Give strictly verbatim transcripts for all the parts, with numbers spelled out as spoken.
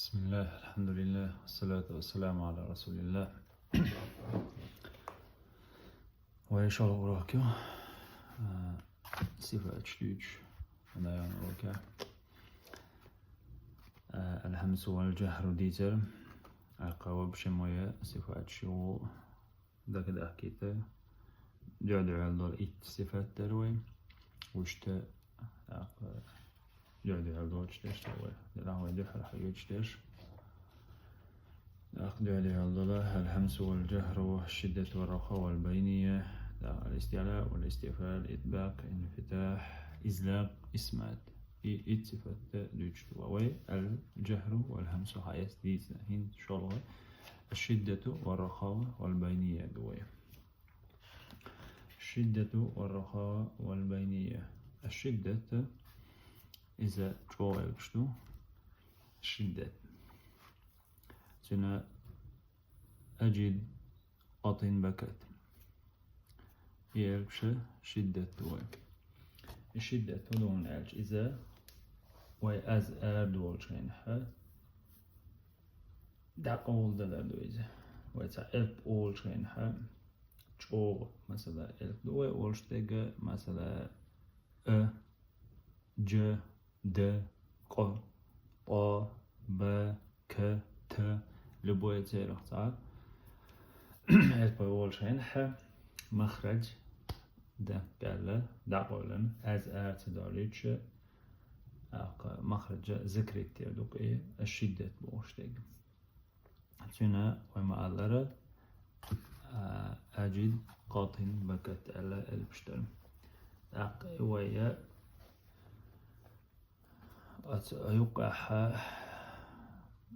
بسم الله، الحمد لله، والصلاة والسلام على رسول الله. Вай шолгӀа урок ю, а, сифаташ дуьйцу, даьллан урок я. А, алхьамсу вал джахру дийцар, а, кхаба башен моя сифаташ ю дагадахкийта, дуьхьал-дуьхьал долу итт сифат дара вай. Вуьшта, тӀаккха, дуьхьал-дуьхьал долчу деш дара вай. Делахь вай дуьхьал хьоьгуьйтуш деш. ТӀаккха дуьхьал-дуьхьал долу: алхьамсу вал джахру, шиддату вал рахава вал байния, тӀаккха алистиъла вал истифал, итбакъ, инфитахь, излакъ, исмат. И итт сифат дуьйцуш ду вай. Ал-джахру вал хьамсу хьаяс дийцина. ХӀинца шолгӀа. Аш-шиддату вар-рахава вал байния ду вай. Шиддату вар-рахава вал байния. Аш-шиддат, иза чӀогӀа элпаш ду. Шиддат. Цуьнан аджид къатин бакат. И элпаш шиддат ду вай. И шиддат хӀун ду аьлча, иза вай аз арадолучу хенахь дӀакъовладалар ду иза. Вай цхьа элп олучу хенахь чӀогӀа, масала, элп ду вай олуш дерг, масала, а, джа, да, къа, тӀа, ба, ка, та, любой церах цхьа элп вай олуш хенахь махрадж дан кӀелла дӀакъовлина, аз ара ца долуьйтуш, тӀаккха махрадж закрыть дер ду-кх и, аш-шиддат бохуш дерг. Цуьнан вай ма-аллара, а, аджид къатин бакат аьлла элпаш дара. ТӀаккха и вай оцу юккъехь,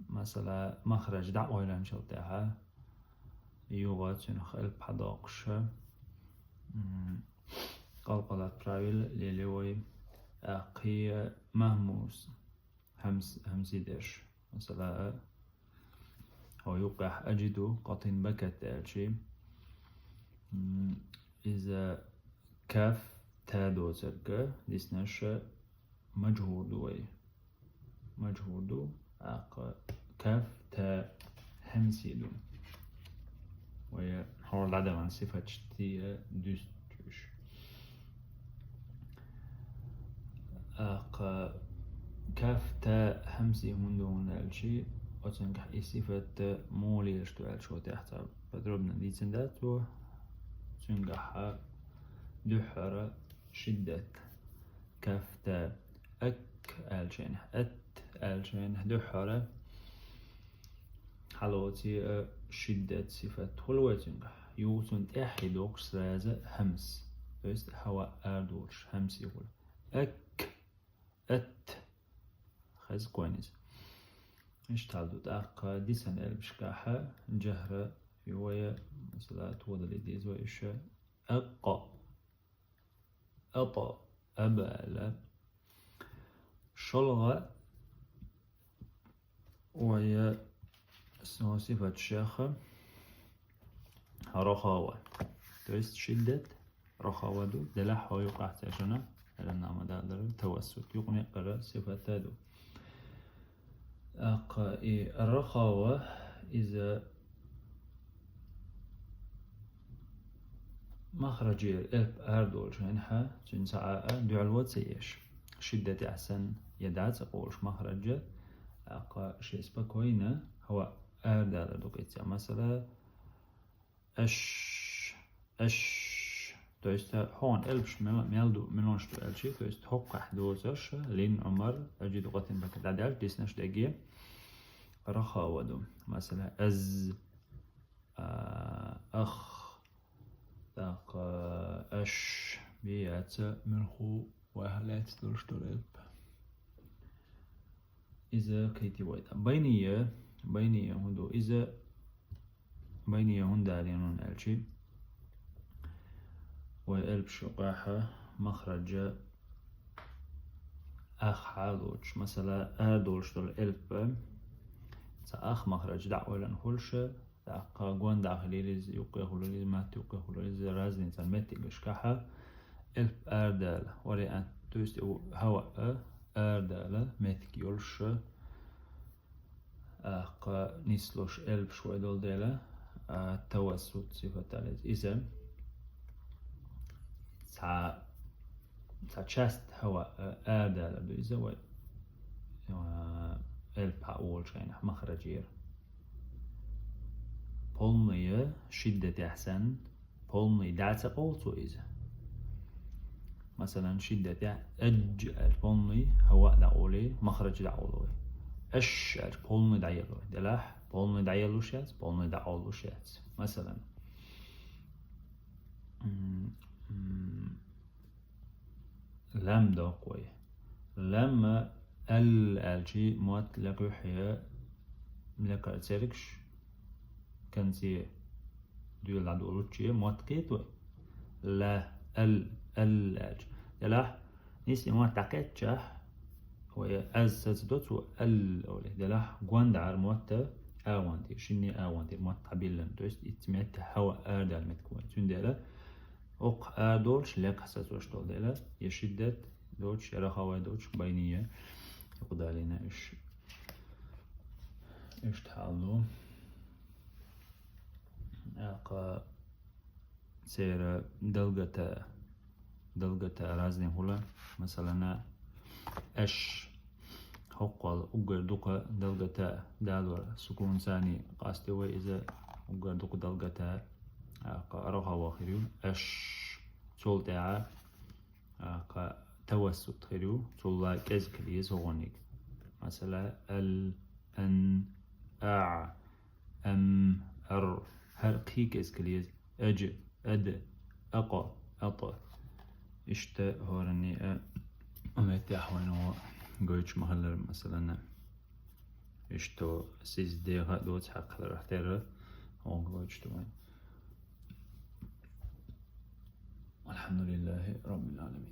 масала, махрадж дӀакъовлинчул тӀаьхьа, юха цуьнах элп хьадоккхуш, м, къалкъалат правил лели вай, а, кхин махмус, хьамс-, хьамсий дерш. Масала, хьо юккъехь аджиду къатин бакат аьлчи, м, иза каф, та доцург диснарш маджхур ду вай. Маджхур ду, тӀаккха каф, та хьамсий ду. Вай хьалха дӀадахана сифаташ тӀе дуьстуш. ТӀаккха каф, та хьамсий хӀунда ду аьлчи, оцуьнгахь и сифат муха лелаш ду аьлча, тӀехь цхьа подробно дийцина дац вай. Цуьнгахь дуьххьара шиддат. Каф, та, ак аьлча хенахь, ат аьлча хенахь дуьххьара хьалоций, а, шиддат сифат хуьлу вай цуьнгахь. Юха цунна тӀаьхье доккхуш сразу хьамс. То есть хьава арадолуш хьамсий хуьлу. Ак, ат. Хеза кхойна иза. Иштта хьал ду. ТӀаккха дисина элпашкахь джахр ю вай, масала, тодали деза вай уьш. Акъа. Атъа, аба аьлла. ШолгӀа вай со сифат шеха рахава. То есть шиддат рахава ду, делахь хьо юккъехь цхьа шуна, хӀара нама дадар, тавассут, юкъ-некъара сифат ду. ТӀаккха и рахава, иза махраджера элп арадолуш хенахь, цуьнан цхьа а дуьхьало ца еш. Шиддатехь санна, я дӀа ца къовлуш махраджа, тӀаккха шен спокойно хьава арадалар ду кхин цхьа. Масала, аш, аш. То есть, хьуна элпаш мел, мел ду, мелонаш ду аьлчи, то есть, хӀокхахь доцурш, лин, Ӏумар, аджиду къатин бакат дӀадаьлча, диснарш дерг рахава ду. Масала, аз, а, ах, тӀаккха аш, бен яц, муьлхха вай хьалаьцна долуш долу элп. Иза кхийтий вай тӀе. Байния, байния хӀун ду? Иза байния хӀунда аьлла ю аьлчи, вай элпаш юккъехь махраджа ах хьалоцуш. Масала, арадолуш долу элп цхьа ах махрадж дӀа а ойлана хуьлуш, тӀаккха гондахь хилийла иза, юккъе хуьлийла иза, матта юккъе хуьлийла иза, разницан меттигашкахь элп арадала вариант. То есть, хьава а арадала меттиг йолуш, ТӀаккха нислуш элпаш вай долу дела, а, тавассут сифат аьлла иза. Иза цхьа, цхьа часть хӀаваъ, а, арадалар ду иза вай, а, элп хьаолучу хенахь махраджера. Полный шиддатехь санна, полный дӀа ца къовлу цо иза. Масалан, шиддатехь аьжжа аьлча полный хӀаваъ дӀакъовлу, махрадж дӀакъовлу вай. Аш аьлча полный дӀаелла вай. Делахь полный дӀаеллуш яц, полный дӀакъовлуш яц. Масалан, м, м, лам доккху вай. Лам ал аьлчи мотт лекхуьххье, лекхара цергаш, конце доьла дӀадолучче мотт кхету вай. Ла, ал, ал аьлча. Делахь, нийса и мотт дӀакхетчахь, вай аз саца до цо ал оле. Делахь, гондӀара мотта агӀонтир, шинне агӀонтир мотт дӀабиллина. То есть, итт метта хӀаваъ арадала меттиг вай. Цундела, оккха арадолуш лекха сацош долу дела, я шиддат доцуш, я рахавай доцуш, байния, юкъадалийна уьш. Иштта хьал ду. ТӀаккха церан далгата, далгата разный хуьлу. Масалана, аш хӀоккхул уггар дукха далгата далор, сукун царний къасто вай иза уггар дукха далгата, тӀаккха рахава хир ю. Аш, цул тӀаьхьа, тӀаккха тавассут хир ю, цул а кӀезиг хила еза хӀокхуниг. Масала, ал, ан, а, ам, ар, хӀара кхин кӀезиг хила еза. Аьжа, ада, акъа, атӀа. Иштта хӀоранна а, а меттехь вайна гӀо гойтуш ма-хиллара, масалана. Иштта сиз деха а доцу хьакхаларах терра, гӀо гойтуш ду вайна. Алхьамдулиллахи Раббил Ӏаламин.